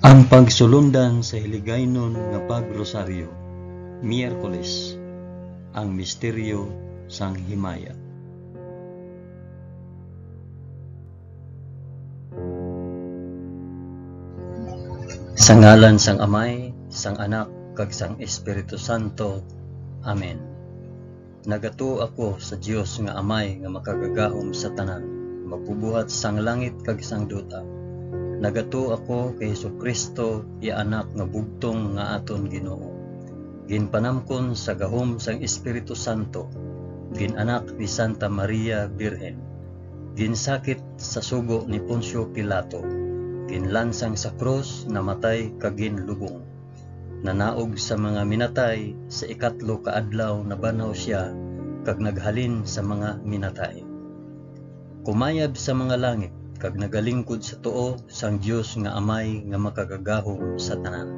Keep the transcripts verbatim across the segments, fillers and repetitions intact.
Ang pagsulundan sa Hiligaynon nga Pag-Rosaryo, Miyerkules, ang misteryo sang himaya. Sa ngalan sang Amay, sang Anak, kag sang Espiritu Santo. Amen. Nagatuo ako sa Dios nga Amay nga makagagahom sa tanan, magbubuhat sang langit kag sang duta. Nagatuo ako kay Jesu-Cristo, iya Anak nga bugtong nga aton Ginoo. Ginpanamkon sa gahom sang Espiritu Santo, gin-anak ni Santa Maria Birhen, ginsakit sa sugo ni Poncio Pilato, ginlansang sa krus, namatay kag ginlubong. Nanaog sa mga minatay, sa ikatlo ka adlaw nabanhaw sia, kag naghalin sa mga minatay. Kumayab sa mga langit, kag nagalingkod sa tuo sang Dios nga Amay nga makagagahom sa tanan.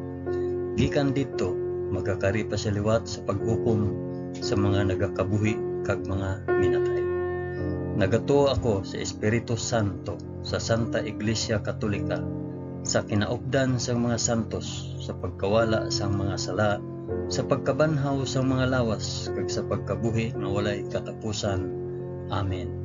Gikan didto, magakari pa sia liwat sa paghukom sa mga nagakabuhi kag mga minatay. Nagatuo ako sa Espiritu Santo, sa Santa Iglesia Katolika, sa kinaupdan sang mga santos, sa pagkawala sang mga sala, sa pagkabanhaw sang mga lawas, kag sa pagkabuhi nga walay katapusan. Amen.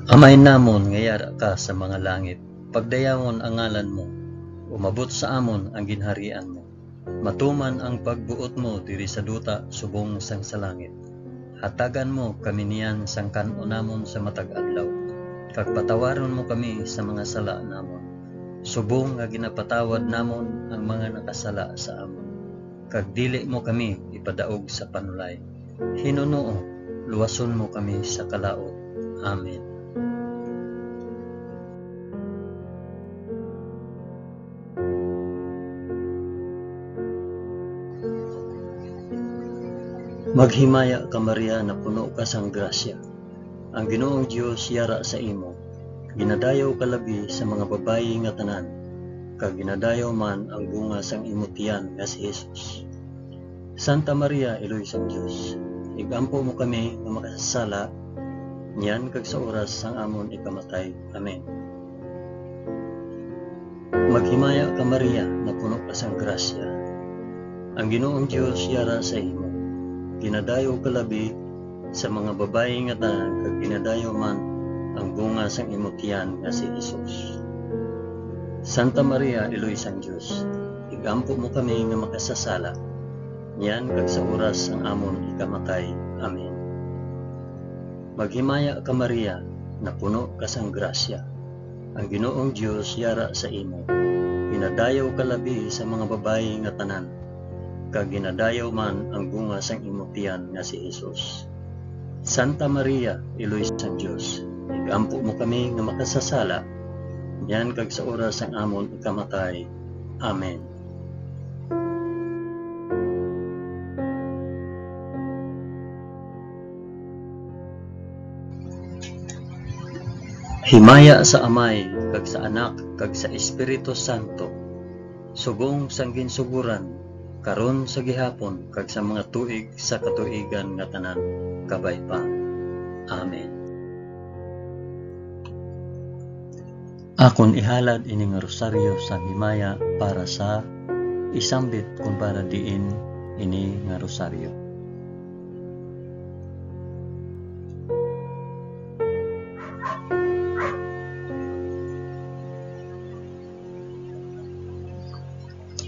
Amay namon nga yara ka sa mga langit, pagdayawon ang ngalan mo, umabot sa amon ang ginharian mo. Matuman ang pagbuot mo diri sa duta subong sang sa langit. Hatagan mo kami niyan sang kan-on namon sa matag adlaw, kag patawaron mo kami sa mga sala namon, subong nga ginapatawad namon ang mga nakasala sa amon. Kag dili mo kami ipadaog sa panulay. Hinunoo, luwason mo kami sa kalaut. Amen. Maghimaya ka, Maria, napuno ka sang grasya. Ang Ginoong Dios yara sa imo. Ginadayaw ka labi sa mga babayi nga tanan, kag ginadayaw man ang bunga sang imo tiyan nga si Jesus. Santa Maria, Iloy sang Dios, igampo mo kami nga makasasala, niyan kag sa oras sang amon ikamatay. Amen. Maghimaya ka, Maria, napuno ka sang grasya. Ang Ginoong Dios yara sa imo. Ginadayaw ka labi sa mga babayi nga tanan, kag ginadayaw man ang bunga sang imo tiyan nga si Jesus. Santa Maria, Iloy sang Dios, igampo mo kami nga makasasala, niyan kag sa oras sang amon ikamatay. Amen. Maghimaya ka, Maria, napuno ka sang grasya. Ang Ginoong Dios yara sa imo. Ginadayaw ka labi sa mga babayi nga tanan, kag ginadayaw man ang bunga sang imo tiyan nga si Jesus. Santa Maria, Iloy sang Dios, igampo mo kami nga makasasala, niyan kag sa oras sang amon ikamatay. Amen. Himaya sa Amay, kag sa Anak, kag sa Espiritu Santo, subong sang ginsugoran, karon, sa gihapon, kag sa mga tuig sa katuigan nga tanan. Kabay pa. Amen. Akon ihalad ini nga rosaryo sang himaya para sa isambit kon para diin ini nga rosaryo.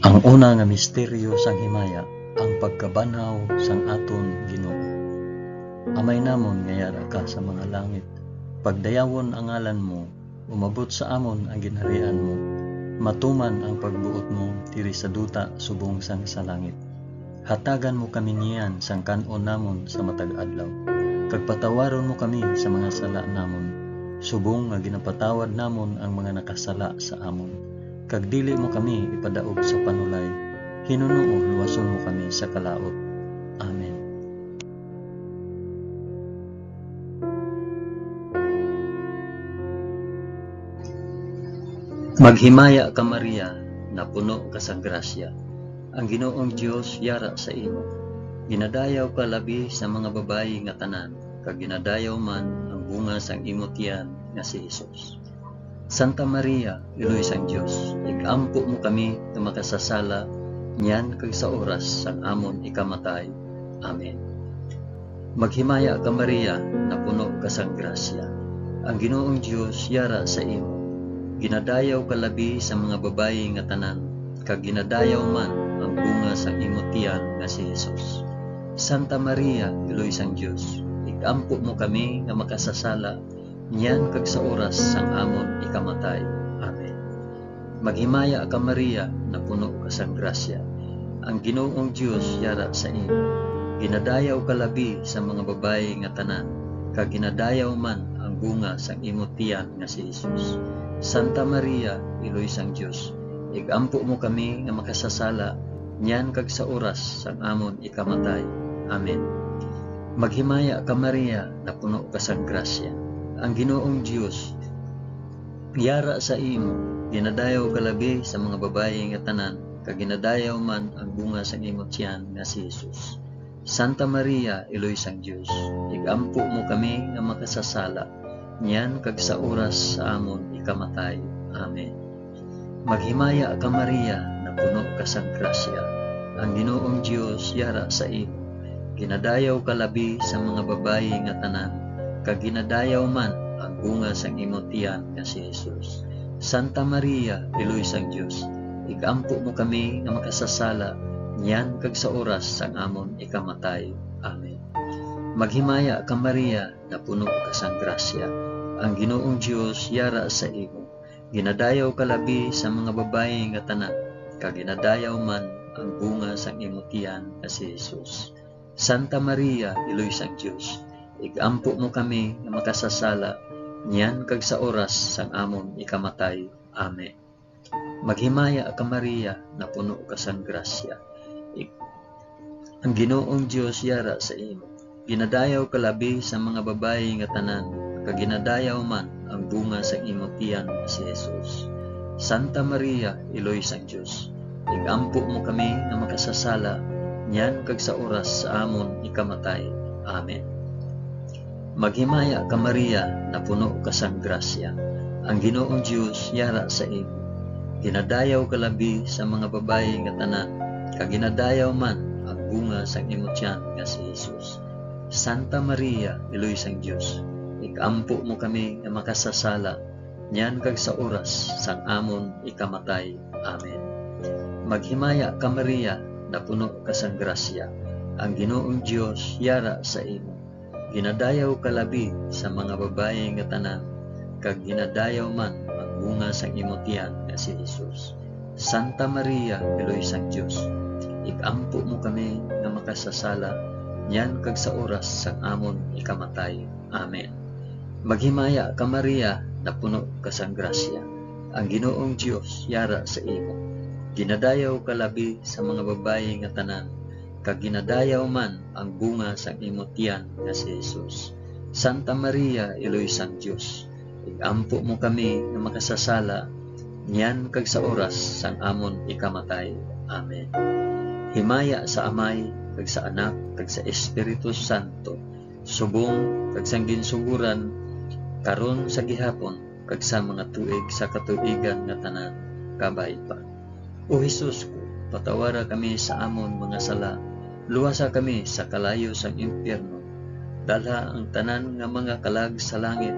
Ang una nga misteryo sang himaya, ang pagkabanhaw sang aton Ginoo. Amay namon nga yara ka sa mga langit, pagdayawon ang ngalan mo, umabot sa amon ang ginharian mo, matuman ang pagbuot mo diri sa duta subong sang sa langit. Hatagan mo kami niyan sang kan-on namon sa matag adlaw, kag patawaron mo kami sa mga sala namon, subong nga ginapatawad namon ang mga nakasala sa amon. Kag dili mo kami ipadaog sa panulay, hinunoo luwason mo kami sa kalaut. Amen. Maghimaya ka, Maria, napuno ka sa grasya. Ang Ginoong Dios yara sa imo. Ginadayaw ka labi sa mga babayi nga tanan, kag ginadayaw man ang bunga sang imo tiyan nga si Jesus. Santa Maria, Iloy sang Dios, ig-ampo mo kami nga makasasala niyan kag sa oras sang amon ikamatay. Amen. Maghimaya ka, Maria, napuno ka sang grasya. Ang Ginoong Dios yara sa imo. Ginadayaw ka labi sa mga babayi nga tanan, kag ginadayaw man ang bunga sang imo tiyan nga si Jesus. Santa Maria, Iloy sang Dios, ig-ampo mo kami nga makasasala niyan kag sa oras sang amon ikamatay. Amen. Maghimaya ka, Maria, napuno ka sang grasya. Ang Ginoong Dios yara sa imo. Ginadayaw ka labi sa mga babayi nga tanan, kag ginadayaw man ang bunga sang imo tiyan nga si Jesus. Santa Maria, Iloy sang Dios, ig-ampo mo kami nga makasasala niyan kag sa oras sang amon ikamatay. Amen. Maghimaya ka, Maria, napuno ka sang grasya. Ang Ginoong Dios yara sa imo. Ginadayaw ka labi sa mga babayi nga tanan, kag ginadayaw man ang bunga sang imo tiyan nga si Jesus. Santa Maria, Iloy sang Dios, ig-ampo mo kami nga makasasala, niyan kag sa oras sa amon ikamatay. Amen. Maghimaya ka, Maria, napuno ka sang grasya. Ang Ginoong Dios yara sa imo. Ginadayaw ka labi sa mga babayi nga tanan, kag ginadayaw man ang bunga sang imo tiyan nga si Jesus. Santa Maria, Iloy sang Dios, ig-ampo mo kami nga makasasala, niyan kag sa oras sang amon ikamatay. Amen. Maghimaya ka, Maria, napuno ka sang grasya. Ang Ginoong Dios yara sa imo. Ginadayaw ka labi sa mga babayi nga tanan, kag ginadayaw man ang bunga sang imo tiyan nga si Jesus. Santa Maria, Iloy sang Dios, ig-ampo mo kami nga makasasala, niyan kag sa oras sang amon ikamatay. Amen. Maghimaya ka, Maria, napuno ka sang grasya. Ig-, ang Ginoong Dios yara sa imo. Ginadayaw ka labi sa mga babayi nga tanan, kag ginadayaw man ang bunga sang imo tiyan nga si Jesus. Santa Maria, Iloy sang Dios, ig-ampo mo kami nga makasasala, niyan kag sa oras sa amon ikamatay. Amen. Maghimaya ka, Maria, napuno ka sang grasya. Ang Ginoong Dios yara sa imo. Ginadayaw ka labi sa mga babayi nga tanan, kag ginadayaw man ang bunga sang imo tiyan nga si Jesus. Santa Maria, Iloy sang Dios, ig-ampo mo kami nga makasasala, niyan kag sa oras sang amon ikamatay. Amen. Maghimaya ka, Maria, napuno ka sang grasya. Ang Ginoong Dios yara sa imo. Ginadayaw ka labi sa mga babayi nga tanan, kag ginadayaw man ang bunga sang imo tiyan nga si Jesus. Santa Maria, Iloy sang Dios, ig-ampo mo kami nga makasasala, niyan kag sa oras sang amon ikamatay. Amen. Maghimaya ka, Maria, napuno ka sang grasya. Ang Ginoong Dios yara sa imo. Ginadayaw ka labi sa mga babayi nga tanan, kag ginadayaw man ang bunga sang imo tiyan nga si Jesus. Santa Maria, Iloy sang Dios, ig-ampo mo kami nga makasasala, niyan kag sa oras sang amon ikamatay. Amen. Himaya sa Amay, kag sa Anak, kag sa Espiritu Santo, subong kag sang ginsugoran, karon, sa gihapon, kag sa mga tuig sa katuigan nga tanan. Kabay pa. O Jesus ko, patawara kami sa amon mga sala, luwasa kami sa kalayo sang impyerno, dalha ang tanan nga mga kalag sa langit,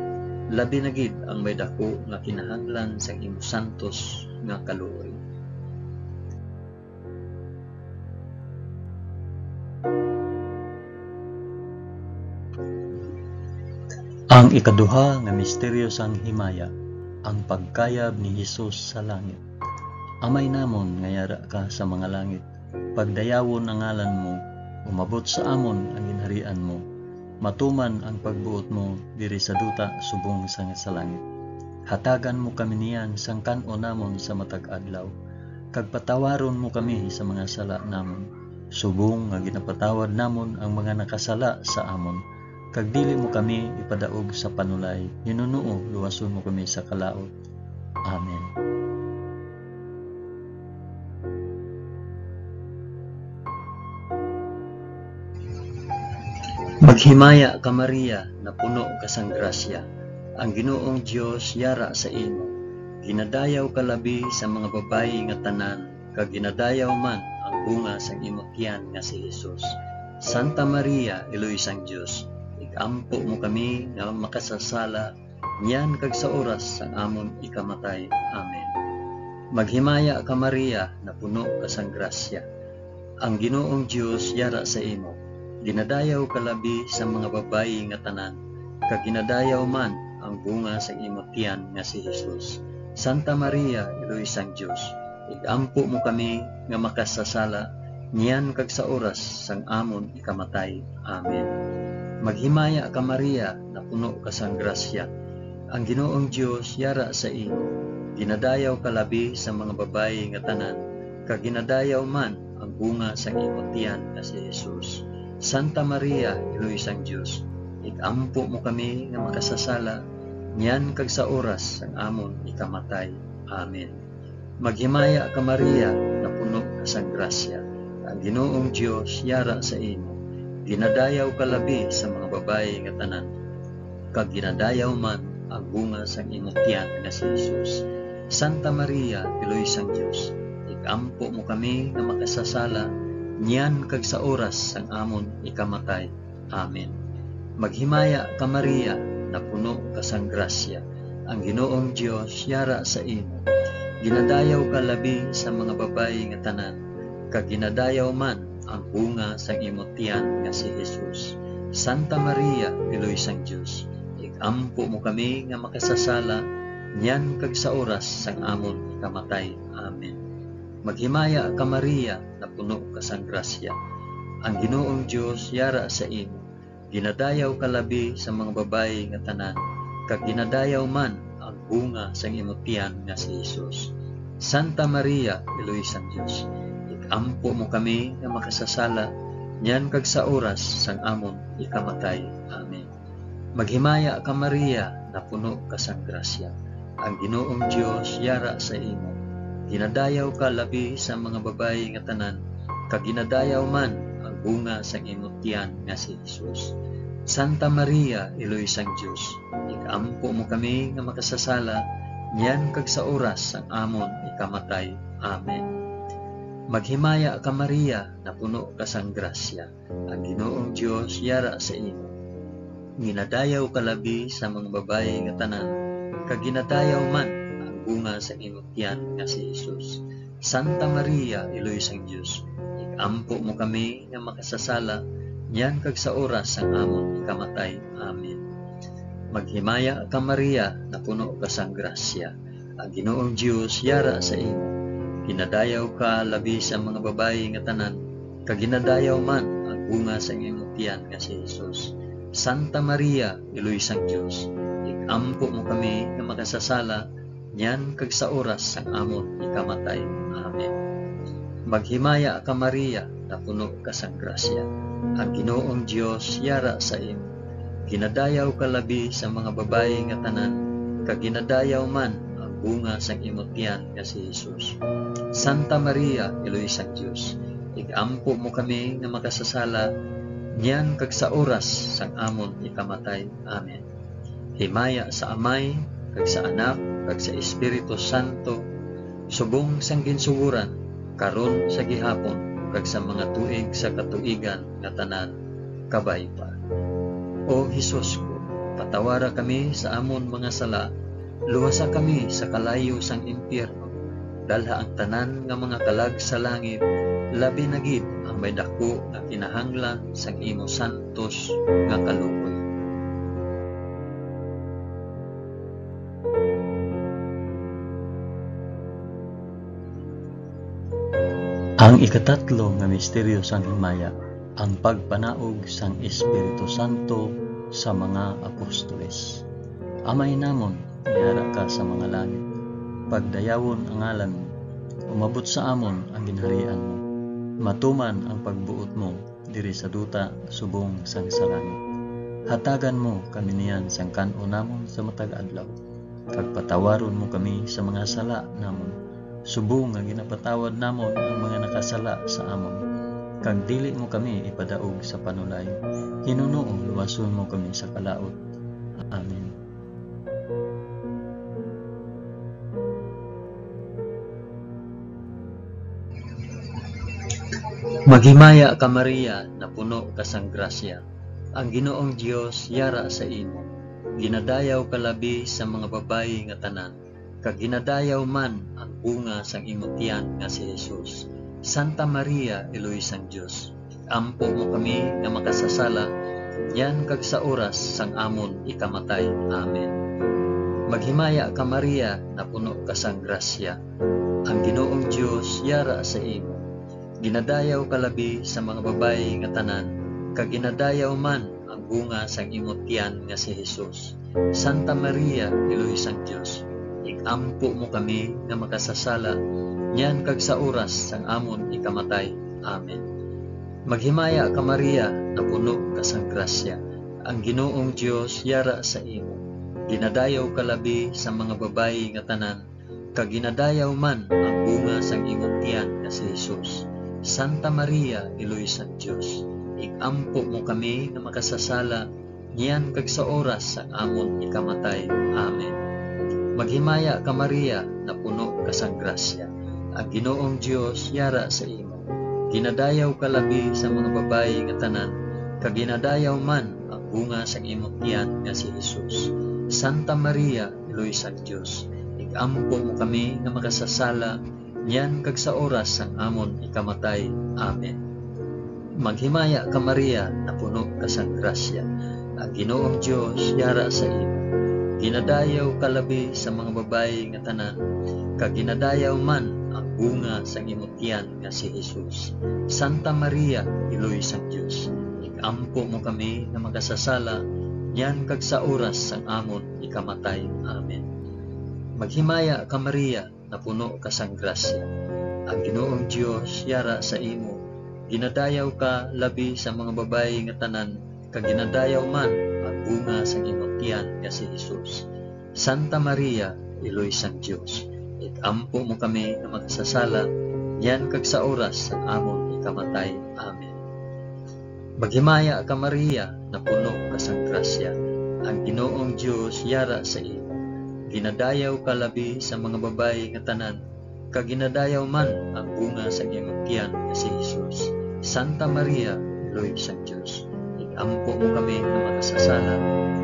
labi na gid ang may daku nga kinahanglan sang imo santos nga kaluoy. Ang ikaduha nga misteryo sang himaya, ang pagkayab ni Jesus sa langit. Amay namon nga yara ka sa mga langit, pagdayawon ang ngalan mo, umabot sa amon ang ginharian mo, matuman ang pagbuot mo diri sa duta subong sang sa langit. Hatagan mo kami niyan sang kan-on namon sa matag adlaw, kag patawaron mo kami sa mga sala namon, subong nga ginapatawad namon ang mga nakasala sa amon, kag dili mo kami ipadaog sa panulay, hinunoo luwason mo kami sa kalaut. Amen. Maghimaya ka, Maria, napuno ka sang grasya. Ang Ginoong Dios yara sa imo. Ginadayaw ka labi sa mga babayi nga tanan, kag ginadayaw man ang bunga sang imo tiyan nga si Jesus. Santa Maria, Iloy sang Dios, ig-ampo mo kami nga makasasala niyan kag sa oras sang amon ikamatay. Amen. Maghimaya ka, Maria, napuno ka sang grasya. Ang Ginoong Dios yara sa imo. Ginadayaw ka labi sa mga babayi nga tanan, kag ginadayaw man ang bunga sang imo tiyan nga si Jesus. Santa Maria, Iloy sang Dios, ig-ampo mo kami nga makasasala niyan kag sa oras sang amon ikamatay. Amen. Maghimaya ka, Maria, napuno ka sang grasya. Ang Ginoong Dios yara sa imo. Ginadayaw ka labi sa mga babayi nga tanan, kag ginadayaw man ang bunga sang imo tiyan nga si Jesus. Santa Maria, Iloy sang Dios, ig-ampo mo kami nga makasasala niyan kag sa oras sang amon ikamatay. Amen. Maghimaya ka, Maria, napuno ka sang grasya. Ang Ginoong Dios yara sa imo. Ginadayaw ka labi sa mga babayi nga tanan, kag ginadayaw man ang bunga sang imo tiyan nga si Jesus. Santa Maria, Iloy sang Dios, ig-ampo mo kami nga makasasala niyan kag sa oras sang amon ikamatay. Amen. Maghimaya ka, Maria, napuno ka sang grasya. Ang Ginoong Dios yara sa imo. Ginadayaw ka labi sa mga babayi nga tanan, kag ginadayaw man ang bunga sang imo tiyan nga si Jesus. Santa Maria, Iloy sang Dios, ig-ampo mo kami nga makasasala niyan kag sa oras sang amon ikamatay. Amen. Maghimaya ka, Maria, napuno ka sang grasya. Ang Ginoong Dios yara sa imo. Ginadayaw ka labi sa mga babayi nga tanan, kag ginadayaw man ang bunga sang imo tiyan nga si Jesus. Santa Maria, Iloy sang Dios, ig-ampo mo kami nga makasasala niyan kag sa oras sang amon ikamatay. Amen. Maghimaya ka, Maria, napuno ka sang grasya. Ang Ginoong Dios yara sa imo. Ginadayaw ka labi sa mga babayi nga tanan, kag ginadayaw man ang bunga sang imo tiyan nga si Jesus. Santa Maria, Iloy sang Dios, ig-ampo mo kami nga makasasala niyan kag sa oras sang amon ikamatay. Amen. Maghimaya ka, Maria, napuno ka sang grasya. Ang Ginoong Dios yara sa imo. Ginadayaw ka labi sa mga babayi nga tanan, kag ginadayaw man ang bunga sang imo tiyan nga si Jesus. Santa Maria, Iloy sang Dios, ig-ampo mo kami nga makasasala niyan kag sa oras sang amon ikamatay. Amen. Maghimaya ka, Maria, napuno ka sang grasya. Ang Ginoong Dios yara sa imo. Ginadayaw ka labi sa mga babayi nga tanan, kag ginadayaw man ang bunga sang imo tiyan nga si Jesus. Santa Maria, Iloy sang Dios, ig-ampo mo kami nga makasasala niyan kag sa oras sang amon ikamatay. Amen. Maghimaya ka, Maria, napuno ka sang grasya. Ang Ginoong Dios yara sa imo. Ginadayaw ka labi sa mga babayi nga tanan, kag ginadayaw man ang bunga sang imo tiyan nga si Jesus. Santa Maria, Iloy sang Dios, ig-ampo mo kami nga makasasala niyan kag sa oras sang amon ikamatay. Amen. Himaya sa Amay, kag sa Anak, kag sa Espiritu Santo, subong sang ginsugoran, karon, sa gihapon, kag sa mga tuig sa katuigan nga tanan. Kabay pa. O Jesus ko, patawara kami sa amon mga sala, luwasa kami sa kalayo sang impyerno, dalha ang tanan nga mga kalag sa langit, labi na gid ang may daku nga kinahanglan sang imo santos nga kaluoy. Ang ikatatlo nga misteryo sang himaya, ang pagpanaog sang Espiritu Santo sa mga apostoles. Amay namon, yara ka sa mga langit. Pagdayawon ang ngalan mo. Umabot sa amon ang ginharian mo. Matuman ang pagbuot mo diri sa duta subong sang sa langit. Hatagan mo kami niyan sang kan-on namon sa matag adlaw, kag patawaron mo kami sa mga sala namon, subong nga ginapatawad namon ang mga nakasala sa amon. kag dili mo kami ipadaog sa panulay. Hinunoo luwason mo kami sa kalaut. Amen. Maghimaya ka, Maria, napuno ka sang grasya. Ang Ginoong Dios yara sa imo. Ginadayaw ka labi sa mga babayi nga tanan, kag ginadayaw man ang bunga sang imo tiyan nga si Jesus. Santa Maria, Iloy sang Dios, ampo mo kami nga makasasala, niyan kag sa oras sang amon ikamatay. Amen. Maghimaya ka, Maria, napuno ka sang grasya. Ang Ginoong Dios yara sa imo. Ginadayaw ka labi sa mga babayi nga tanan, kag ginadayaw man ang bunga sang imo tiyan nga si Jesus. Santa Maria, Iloy sang Dios, ig-ampo mo kami nga makasasala, niyan kag sa oras sang amon ikamatay. Amen. Maghimaya ka, Maria, napuno ka sang grasya. Ang Ginoong Dios yara sa imo. Ginadayaw ka labi sa mga babayi nga tanan, kag ginadayaw man ang bunga sang imong tiyan nga si Jesus. Santa Maria, Iloy sang Dios, ig-ampo mo kami nga makasasala, niyan kag sa oras sang amon ikamatay. Amen. Maghimaya ka, Maria, napuno ka sang grasya. Ang Ginoong Dios yara sa imo. Ginadayaw ka labi sa mga babayi nga tanan, kag ginadayaw man ang bunga sang imong tiyan nga si Jesus. Santa Maria, Iloy sang Dios, ig-ampo mo kami nga makasasala, niyan kag sa oras sang amon ikamatay. Amen. Maghimaya ka, Maria, napuno ka sang grasya. Ang Ginoong Dios yara sa imo. Ginadayaw ka labi sa mga babayi nga tanan, kag ginadayaw man ang bunga sang imo tiyan nga si Jesus. Santa Maria, Iloy sang Dios, ig-ampo mo kami nga makasasala, niyan kag sa oras sang amon ikamatay. Amen. Maghimaya ka, Maria, napuno ka sang grasya. Ang Ginoong Dios yara sa imo. Ginadayaw ka labi sa mga babayi nga tanan, kag ginadayaw man ang bunga sang imong tiyan nga si Jesus. Santa Maria, Iloy sang Dios, ig-ampo mo kami nga makasasala, niyan kag sa oras sang amon ikamatay. Amen. Maghimaya ka, Maria, napuno ka sang grasya. Ang Ginoong Dios yara sa imo. Ginadayaw ka labi sa mga babayi nga tanan, kag ginadayaw man ang bunga sang imong tiyan nga si Jesus. Santa Maria, Iloy sang Dios, ig-ampo mo kami nga makasasala,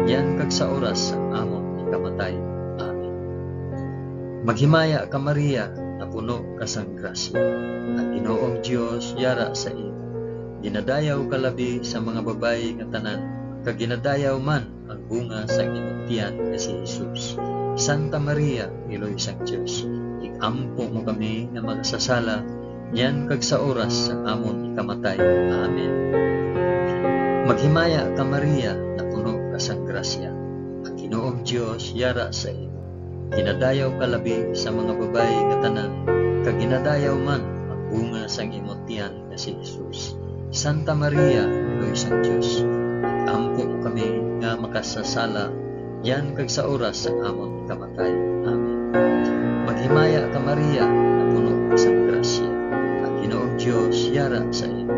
niyan kag sa oras sang amon ikamatay. Amen. Maghimaya ka, Maria, napuno ka sang grasya. Ang Ginoong Dios yara sa imo. Ginadayaw ka labi sa mga babayi nga tanan, kag ginadayaw man ang bunga sang imong tiyan nga si Jesus. Santa Maria, Iloy sang Dios, ig-ampo mo kami nga makasasala, niyan kag sa oras sang amon ikamatay. Amen. Maghimaya ka, Maria, napuno ka sang grasya. Ang Ginoong Dios yara sa imo. Ginadayaw ka labi sa mga babayi nga tanan, kag ginadayaw man ang bunga sang imo tiyan nga si Jesus. Santa Maria, Iloy sang Dios, ig-ampo mo kami nga makasasala, niyan kag sa oras sang amon ikamatay. Amen. Maghimaya ka, Maria, napuno ka sang grasya. Ang Ginoong Dios yara sa imo.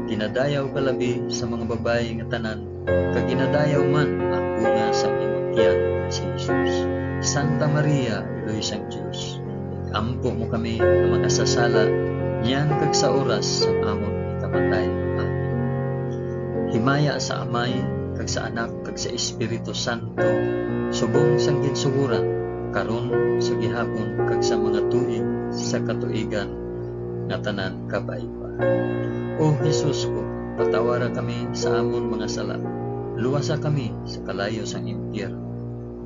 Ginadayaw ka labi sa mga babayi nga tanan, kag ginadayaw man ang bunga sang imong tiyan nga si Jesus. Santa Maria, Iloy sang Dios, ig-ampo mo kami nga makasasala, niyan kag sa oras sang amon ikamatay. Amen. Himaya sa Amay, kag sa Anak, kag sa Espiritu Santo, subong sang ginsugoran, karon, sa gihapon, kag sa mga tuig sa katuigan nga tanan. Kabay pa. O Jesus ko, patawara kami sa amon mga sala, luwasa kami sa kalayo sang impyerno,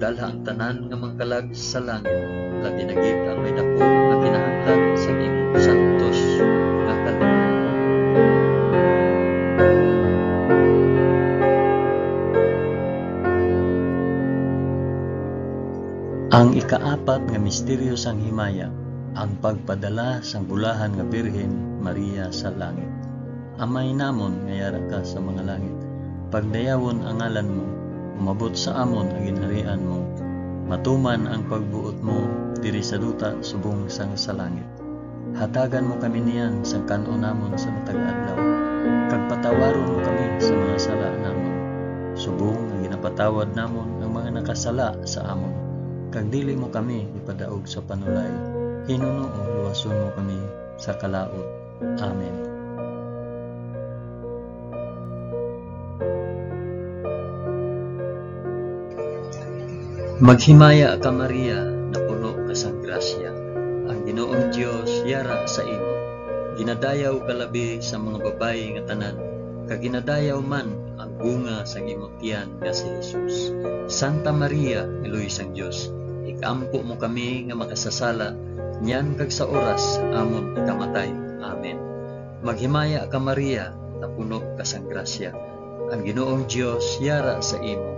dalha ang tanan nga mga kalag sa langit, labi na gid ang may daku nga kinahanglan sa imong santos nga kaluoy. Ang ikaapat nga misteryo sang himaya, ang pagpadala sang bulahan nga Birhen Maria sa langit. Amay namon nga yara ka sa mga langit, pagdayawon ang ngalan mo, umabot sa amon ang ginharian mo, matuman ang pagbuot mo diri sa duta subong sang sa langit. Hatagan mo kami niyan sang kan-on namon sa matag adlaw, kag patawaron mo kami sa mga sala namon, subong nga ginapatawad namon ang mga nakasala sa amon. Kag dili mo kami ipadaog sa panulay, hinunoo luwason mo kami sa kalaut. Amen. Maghimaya ka, Maria, napuno ka sang grasya. Ang Ginoong Dios yara sa imo. Ginadayaw ka labi sa mga babayi nga tanan, kag ginadayaw man ang bunga sang imo tiyan nga si Jesus. Santa Maria, Iloy sang Dios, ig-ampo mo kami nga makasasala, niyan kag sa oras sang amon ikamatay. Amen. Maghimaya ka, Maria, napuno ka sang grasya. Ang Ginoong Dios yara sa imo.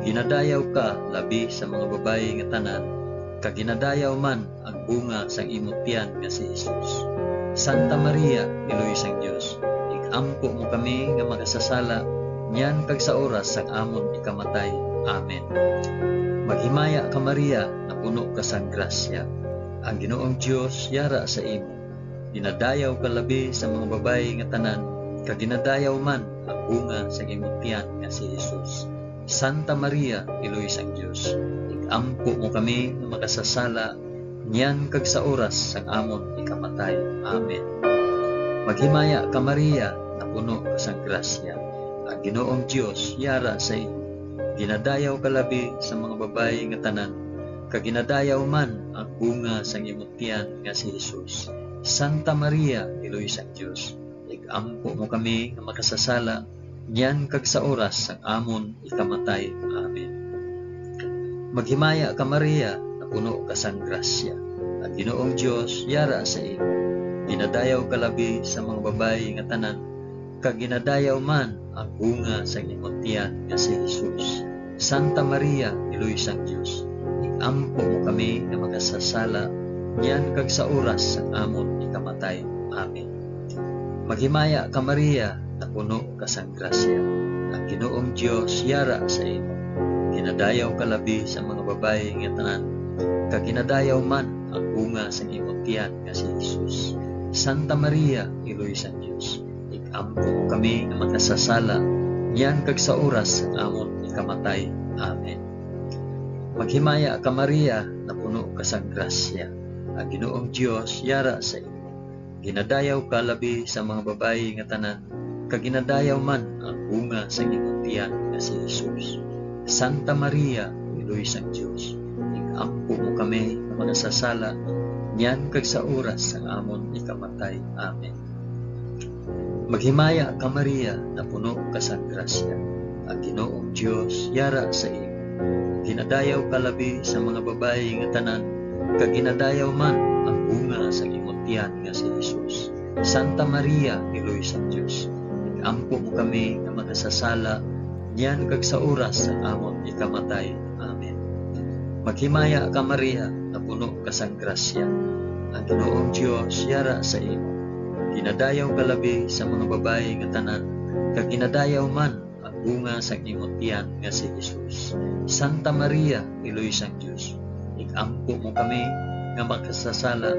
Ginadayaw ka labi sa mga babayi nga tanan, kag ginadayaw man ang bunga sang imo tiyan nga si Jesus. Santa Maria, Iloy sang Dios, ig-ampo mo kami nga makasasala, niyan kag sa oras sang amon ikamatay. Amen. Maghimaya ka, Maria, napuno ka sang grasya. Ang Ginoong Dios yara sa imo. Ginadayaw ka labi sa mga babayi nga tanan, kag ginadayaw man ang bunga sang imo tiyan nga si Jesus. Santa Maria, Iloy sang Dios, ig-ampo mo kami nga makasasala, niyan kag sa oras sang amon ikamatay. Amen. Maghimaya ka, Maria, napuno ka sang grasya. Ang Ginoong Dios yara sa imo. Ginadayaw ka labi sa mga babayi nga tanan, kag ginadayaw man ang bunga sang imo tiyan nga si Jesus. Santa Maria, Iloy sang Dios, ig-ampo mo kami nga makasasala, niyan kag sa oras sang amon ikamatay. Amen. Maghimaya ka, Maria, napuno ka sang grasya. Ang Ginoong Dios yara sa imo. Ginadayaw ka labi sa mga babayi nga tanan, kag ginadayaw man ang bunga sang imo tiyan nga si Jesus. Santa Maria, Iloy sang Dios, ig-ampo mo kami nga makasasala, niyan kag sa oras sang amon ikamatay. Amen. Maghimaya ka, Maria, napuno ka sang grasya. Ang Ginoong Dios yara sa imo. Ginadayaw ka labi sa mga babayi nga tanan, kag ginadayaw man ang bunga sang imo tiyan nga si Jesus. Santa Maria, Iloy sang Dios, ig-ampo mo kami nga makasasala, niyan kag sa oras sang amon ikamatay. Amen. Maghimaya ka, Maria, napuno ka sang grasya. Ang Ginoong Dios yara sa imo. Ginadayaw ka labi sa mga babayi nga tanan, kag ginadayaw man ang bunga sang imong tiyan nga si Jesus. Santa Maria, Iloy sang Dios, ig-ampo mo kami nga makasasala, niyan kag sa oras sang amon ikamatay. Amen. Maghimaya ka, Maria, napuno ka sang grasya. Ang Ginoong Dios yara sa imo. Ginadayaw ka labi sa mga babayi nga tanan, kag ginadayaw man ang bunga sa imong tiyan nga si Jesus. Santa Maria, Iloy sang Dios, ig-ampo mo kami nga makasasala, niyan kag sa oras sang amon ikamatay. Amen. Maghimaya ka, Maria, napuno ka sang grasya. Ang Ginoong Dios yara sa imo. Ginadayaw ka labi sa mga babayi nga tanan, kag ginadayaw man ang bunga sang imo tiyan nga si Jesus. Santa Maria, Iloy sang Dios, ig-ampo mo kami nga makasasala,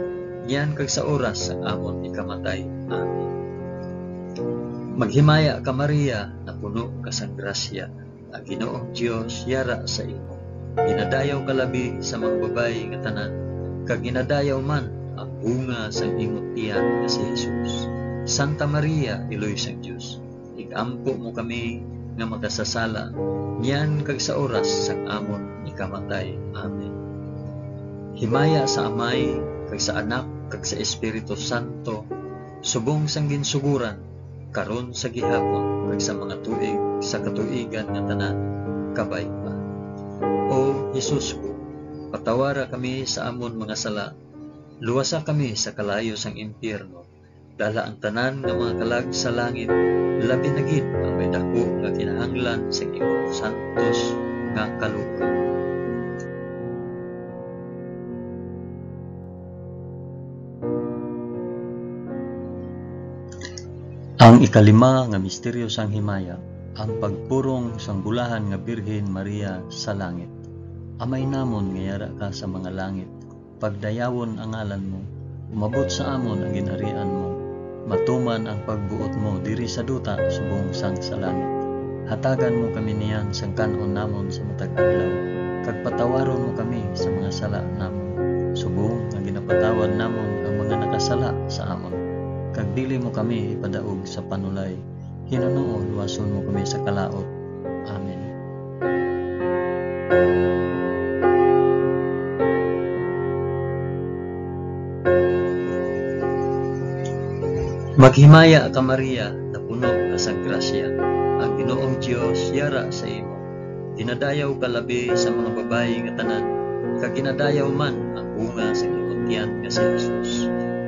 niyan kag sa oras sang amon ikamatay. Amen. Maghimaya ka, Maria, napuno ka sang grasya. Ang Ginoong Dios yara sa imo. Ginadayaw ka labi sa mga babayi nga tanan, kag ginadayaw man ang bunga sang imo tiyan nga si Jesus. Santa Maria, Iloy sang Dios, ig-ampo mo kami nga makasasala, niyan kag sa oras sang amon ikamatay. Amen. Himaya sa Amay, kag sa Anak, kag sa Espiritu Santo, subong sang ginsugoran, karon, sa gihapon, kag sa mga tuig sa katuigan nga tanan. Kabay pa. O Jesus ko, patawara kami sa amon mga sala, luwasa kami sa kalayo sang impyerno, dala ang tanan nga mga kalag sa langit, labi na gid ang may daku nga kinahanglan sa imong santos nga kaluga. Ang ikalima nga misteryo sang himaya, ang pagpurong sang bulahan nga Birhen Maria sa langit. Amay namon nga yara ka sa mga langit, pagdayawon ang ngalan mo, Umabot sa amon ang ginharian mo. Matuman ang pagbuot mo diri sa duta subong sang sa langit. Hatagan mo kami niyan sang kan-on namon sa matag adlaw, kag patawaron mo kami sa mga sala namon, subong nga ginapatawad namon ang mga nakasala sa amon. Kag dili mo kami ipadaog sa panulay, hinunoon luwason mo kami sa kalaut. Amen. Maghimaya ka, Maria, napuno ka sang grasya. Ang Ginoong Dios yara sa imo. Ginadayaw ka labi sa mga babayi nga tanan, kag ginadayaw man ang bunga sa imong tiyan nga si Jesus.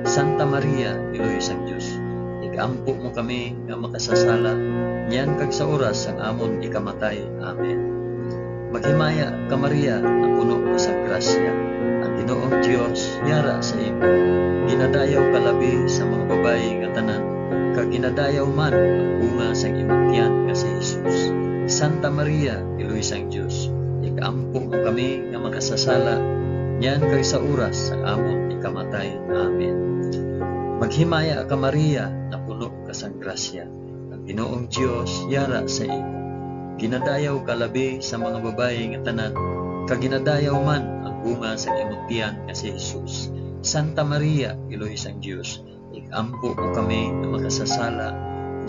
Santa Maria, Iloy sang Dios, ig-ampo mo kami nga makasasala, niyan kag sa oras sang amon ikamatay. Amen. Maghimaya ka, Maria, napuno ka sang grasya. Ang Ginoong Dios yara sa imo. Ginadayaw ka labi sa mga babayi nga tanan, kag ginadayaw man ang bunga sang imong tiyan nga si Jesus. Santa Maria, Iloy sang Dios, ig-ampo mo kami nga makasasala, niyan kag sa oras sang amon ikamatay. Amen. Maghimaya ka, Maria, napuno ka sang grasya. Ang Ginoong Dios yara sa imo. Ginadayaw ka labi sa mga babayi nga tanan, kag ginadayaw man ang bunga sa imong tiyan nga si Jesus. Santa Maria, Iloy sang Dios, ig-ampo mo kami nga makasasala,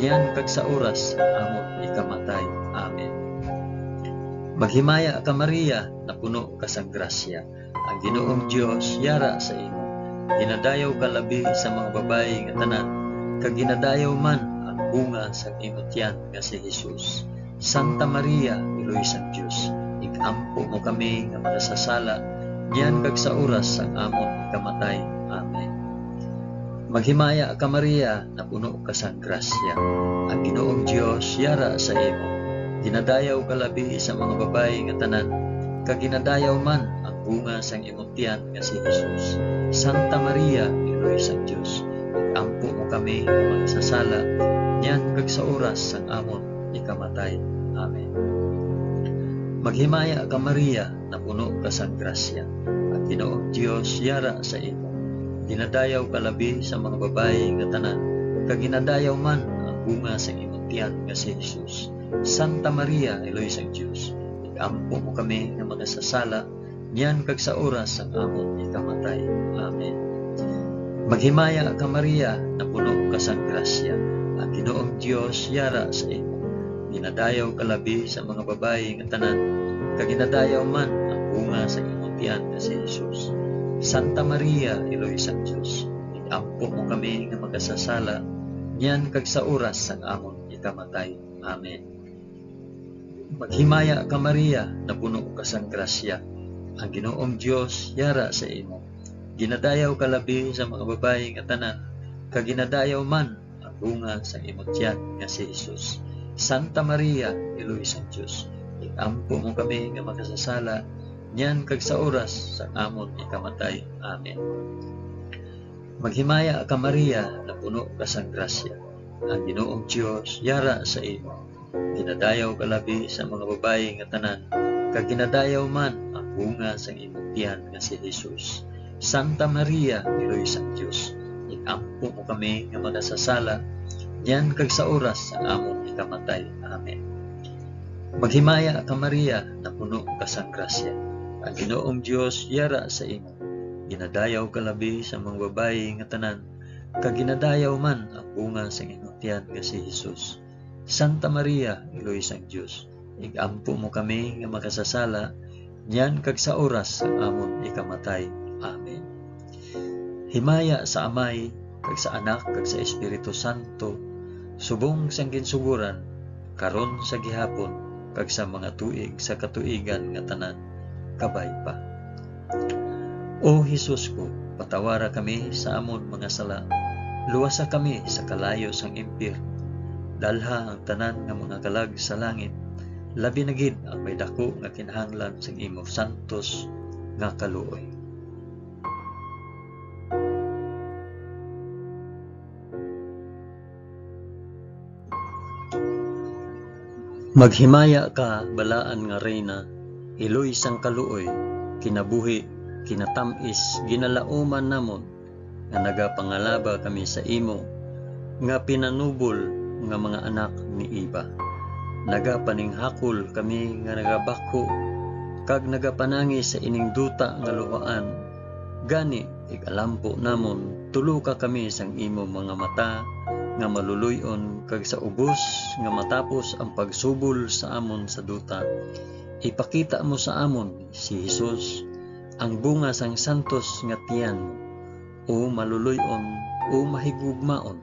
niyan kag sa oras sa amon ikamatay. Amen. Maghimaya ka, Maria, napuno ka sang grasya. Ang Ginoong Dios yara sa imo. Ginadayaw ka labi sa mga babayi nga tanan, kag ginadayaw man ang bunga sang imo tiyan nga si Jesus. Santa Maria, Iloy sang Dios, ig-ampo mo kami nga makasasala, niyan kag sa oras sang amon ikamatay. Amen. Maghimaya ka, Maria, napuno ka sang grasya. Ang Ginoong Dios yara sa imo. Ginadayaw ka labi sa mga babayi nga tanan, kag ginadayaw man ang bunga sang imong tiyan nga si Jesus. Santa Maria, Iloy sang Dios, ig-ampo mo kami nga makasasala, niyan kag sa oras sang amon ikamatay. Amen. Maghimaya ka, Maria, napuno ka sang grasya. Ang Ginoong Dios yara sa imo. Ginadayaw ka labi sa mga babayi nga tanan, kag ginadayaw man ang bunga sang imong tiyan nga si Jesus. Santa Maria, Iloy sang Dios, ig-ampo mo kami nga makasasala, niyan kag sa oras sang amon ikamatay. Amen. Maghimaya ka, Maria, napuno ka sang grasya. Ang Ginoong Dios yara sa imo. Ginadayaw ka labi sa mga babayi nga tanan, kag ginadayaw man ang bunga sa imong tiyan nga si Jesus. Santa Maria, Iloy sang Dios, ig-ampo mo kami nga makasasala, niyan kag sa oras sang amon ikamatay. Amen. Maghimaya ka, Maria, napuno ka sang grasya. Ang Ginoong Dios yara sa imo. Ginadayaw ka labi sa mga babayi nga tanan, kag ginadayaw man ang bunga sang imong tiyan nga si Jesus. Santa Maria, Iloy sang Dios, ig-ampo mo kami nga makasasala, niyan kag sa oras sang amon ikamatay. Amen. Maghimaya ka, Maria, napuno ka sang grasya. Ang Ginoong Dios yara sa imo. Ginadayaw ka labi sa mga babayi nga tanan, kag ginadayaw man ang bunga sang imong tiyan nga si Jesus. Santa Maria, Iloy sang Dios, ig-ampo mo kami nga makasasala, niyan kag sa oras sang amon ikamatay. Amen. Maghimaya ka, Maria, napuno ka sang grasya. Ang Ginoong Dios yara sa imo. Ginadayaw ka labi sa mga babayi nga tanan, kag ginadayaw man ang bunga sang imong tiyan nga si Jesus. Santa Maria, Iloy sang Dios, ig-ampo mo kami nga makasasala, niyan kag sa oras sang amon ikamatay. Amen. Himaya sa Amay, kag sa Anak, kag sa Espiritu Santo, subong sang ginsugoran, karon, sa gihapon, kag sa mga tuig sa katuigan nga tanan. Kabay pa. O Jesus ko, patawara kami sa amon mga sala. Luwasa kami sa kalayo sang impyerno. Dalha ang tanan nga mga kalag sa langit, labi na gid ang may daku nga kinahanglan sang imo santos nga kaluoy. Maghimaya ka, balaan nga Reyna, iloy sang kaluoy, kinabuhi, kinatamis, ginalauman namon, nga nagapangalaba kami sa imo nga pinanubol nga mga anak ni Eva. Nagapaninghakol kami nga nagabakho kag nagapanangi sa ining duta nga luhaan. Gani, ig-alampo namon, tuluka kami sang imo mga mata nga maluloy-on, kag sa ubos nga matapos ang pagsubol sa amon sa duta, ipakita mo sa amon si Jesus, ang bunga sang santos nga tiyan mo, o maluloy-on, o mahigugmaon,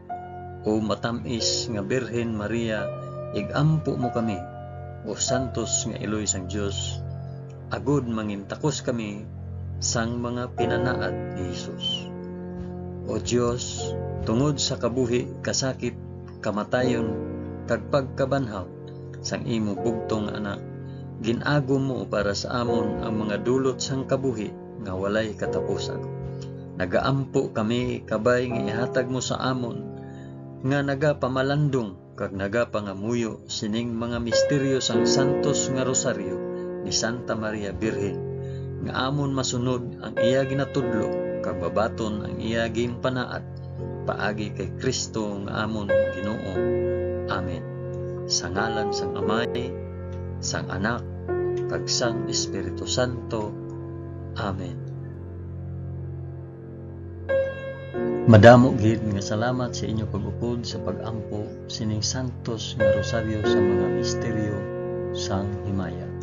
o matam-is nga Birhen Maria, ig-ampo mo kami, o santos nga iloy sang Dios, agod mangintakos kami sang mga pinanaad ni Jesus. O Dios, tungod sa kabuhi, kasakit, kamatayon, kag pagkabanhaw sang imo bugtong nga Anak, gin-agom mo para sa amon ang mga dulot sang kabuhi nga walay katapusan. Nagaampo kami, kabay nga ihatag mo sa amon nga nagapamalandong kag nagapangamuyo sining mga misteryo sang Santos nga Rosaryo ni Santa Maria Birhen, nga amon masunod ang iya ginatudlo kag mabaton ang iya ginpanaad, paagi kay Cristo nga amon Ginoo. Amen. Sa ngalan sang Amay, sang Anak, kag sang Espiritu Santo. Amen. Madamo gid nga salamat sa inyo pag-upod sa pag-ampo sining santos nga rosaryo sa mga misteryo sang himaya.